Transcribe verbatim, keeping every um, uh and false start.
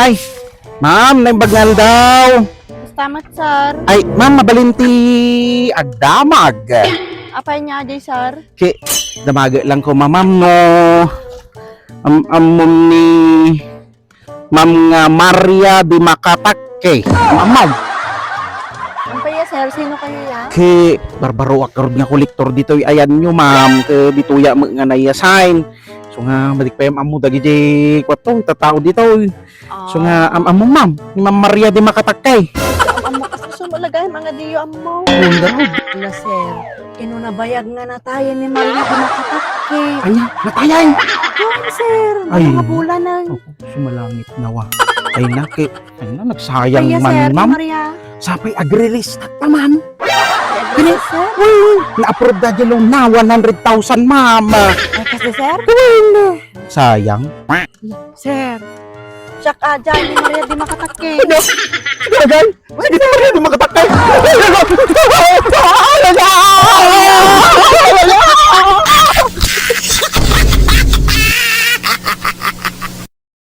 Ay, ma'am, naimbag nga aldaw. Basta met, sir. Ay, ma'am, mabalin ti agdamag. Apay nga, Jay, sir? Ki, damag lang ko, ma'am, no. Am-, ammom ni Ma'am nga Maria di Makatakke. Ma'am, ma'am. Ano pa iya, sir? Sino kayo ya? Ki, barbaroak garud nga kolektor ditoy ayanyo, ma'am. Ki, ditoy ya met nga naiya sign. So nga, madik pay ammo dagiti kuwato, tattao ditoy. So nga, Ah. am-, ammo, ma'am, ni Ma'am Maria di Makatakke. Am-, ammo, kasi sumulagay, mga diyo, ammo. Ang garud. Ala, sir. Ino nabayag nga natayen ni Maria di Makatakke? Anya, natayen? Yan, sir. Ay. Mga bulanan. Opo, sumalangit nawa. Ay, na, ki-, ay, na, nagsayang Kaya, man, sir, ma'am. Maria. Sapay, agre-restart pa man. Agre-restart, sir? Uy, na-approve da di loan na one hundred thousand, ma'am. Ay, kasi, sir? Uy, na. Sayang. Sir. Siak a dyan ni Maria di Makatakke. Ano? Talagan? Sige, di Maria di Makatakke.